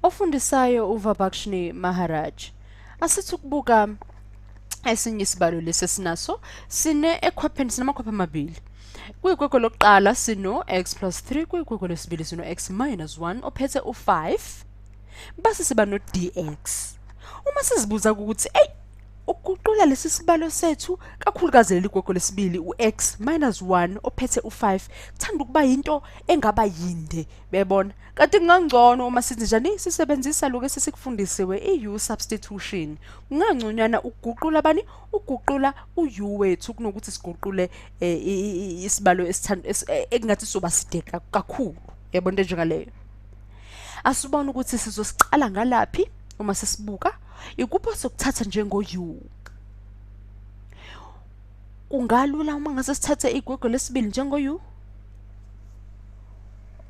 Ofundisayo uVabakshni Maharaj. Asithi ukubuka esinye isibalo lesi esinaso sine ekhwapheni sinamakhwapha amabili. Kwikwekwe lokuqala sino x plus 3, kwikwekwe lesibili sino x minus 1 ophethe u-5, base siba no dx. Uma sizibuza ukuthi eyi ukuguqula lesi sibalo sethu kakhulukazi leli gwegwe lesibili u-x minus 1 ophethe u-5 kuthanda ukuba yinto engaba yinde bebona kanti kungangcono uma sithi njani sisebenzisa lokhu esesikufundisiwe i-u substitution kungangconywana ukuguqula bani uguqula u-u wethu kunokuthi siguqule eh, isibalo eh, ekungathi soba side kakhulu yabona into enjengaleyo. Asibone ukuthi sizosiqala ngalaphi uma sesibuka ikuphi sokuthatha njengo-u. Kungalula uma ngase sithathe igwegwe lesibili njengo-u?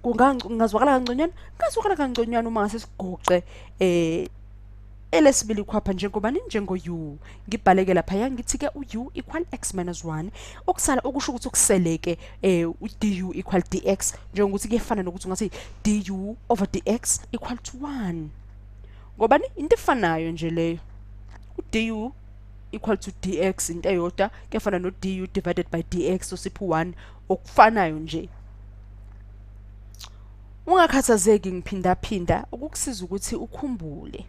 Kungazwakala kangconywana? Kungazwakala kangconywana uma ngase sigoqe eh elesibili khwapha njengobani njengo-u. Ngibhaleke laphaya ngithi-ke u-u equal x minus 1 okusala okusho ukuthi okuseleke u-du equal dx njengokuthi kuyefana nokuthi ungathi du over dx equal to 1 ngobani into efanayo nje leyo u-du equal to dx into eyodwa kuyafana no-du divided by dx osipha u-1 okufanayo nje. Ungakhathazeki ngiphindaphinda ukukusiza ukuthi ukhumbule.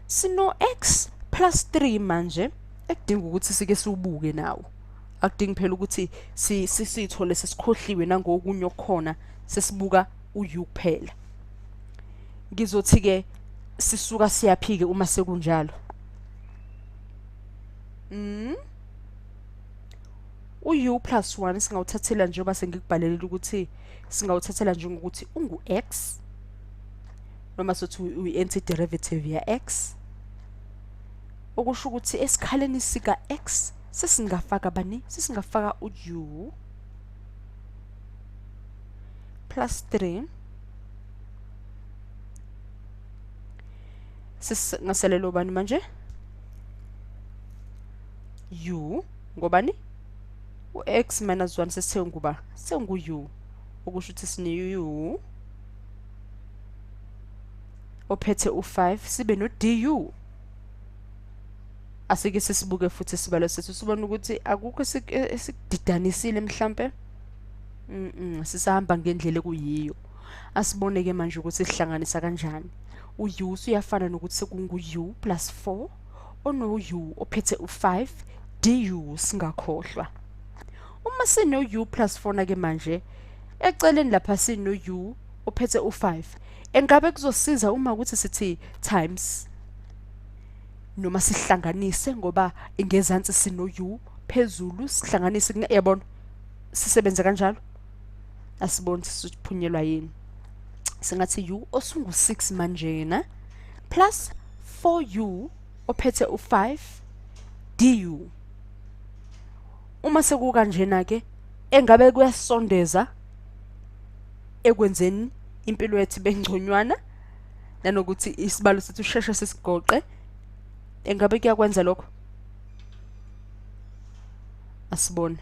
Sino x plus 3 manje ekudinga ukuthi sike siwubuke nawo. Akudingi phela ukuthi sithole sesikhohliwe nangokunye okukhona sesibuka u-u kuphela. Ngizothi ke sisuka siyaphike uma sekunjalo. U-u plus 1 singawuthathela njengoba sengikubhalelile ukuthi singawuthathela njengokuthi ungu-x noma sothi uyi-antiderivative ya-x okusho ukuthi esikhaleni sika-x sesingafaka bani sesingafaka u-u plus 3 sesingaselelo bani manje u ngobani u-x minus 1 sesithe sengu-u okusho ukuthi sine-u ophethe u-5 sibe no-du. Asike sisibuke futhi isibalo sethu sibone ukuthi akukho esikudidanisile mhlampe. Sisahamba ngendlela ekuyiyo. Asibone-ke manje ukuthi sihlanganisa kanjani. U-u usuyafana nokuthi sekungu-u plus 4 ono-u ophethe u-5 du singakhohlwa. Uma sino-u plus 4 na-ke manje eceleni lapha sino-u ophethe u-5 engabe kuzosiza uma ukuthi sithi times noma sihlanganise ngoba ingezansi sino-u phezulu sihlanganise yabona sisebenze kanjalo. Asiboni sisiphunyelwa yini. Singathi u osungu-6 manjena plus 4u ophethe u-5 du. Uma sekukanjena ke engabe kuyasondeza ekwenzeni impilo yethu bengconywana nanokuthi isibalo sethu sheshe sisigoqe engabe kuyakwenza lokho. Asibone.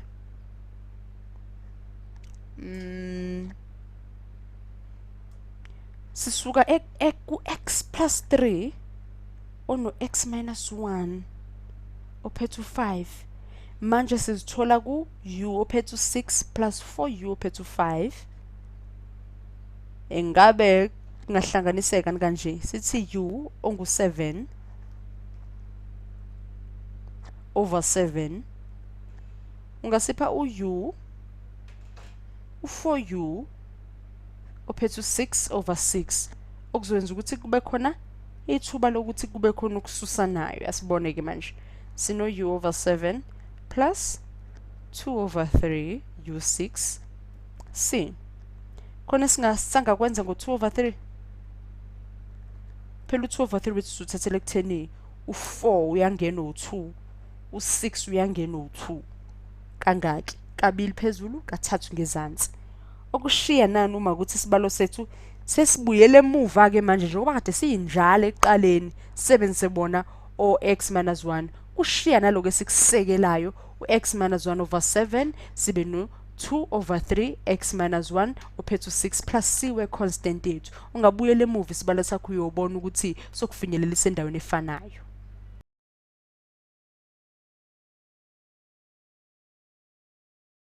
Sisuka ku-x plus 3 ono-x minus 1 ophethe u-5 manje sizithola ku-u ophethe u-6 plus 4u ophethe u-5. Engabe kungahlanganiseka kanje sithi u ongu-7 over 7 ungasipha u-u u-4u ophethe u-6 over 6 okuzokwenza ukuthi kube khona ithuba lokuthi kube khona ukususanayo. Asibone ke manje sino u over 7 plus 2 over 3 u6 c khona singakwenza ngo-2 over 3 phela u-2 over 3 wethu suthathele ekutheni u-4 uyangena u-2 u-6 uyangena u-2 kangaki kabili phezulu kathathu ngezansi. Okushiya nani uma ukuthi isibalo sethu sesibuyele emuva ke manje njengoba kade siyinjalo ekuqaleni sisebenzise bona o-x minus 1 kushiya naloko esikusekelayo u-x minus 1 over 7 sibe no 2 over 3 x minus 1 uphethe u-6 plus c we-constant yethu. Ungabuyela emuva isibalo sakho, uyobona ukuthi sokufinyelelisa endaweni efanayo.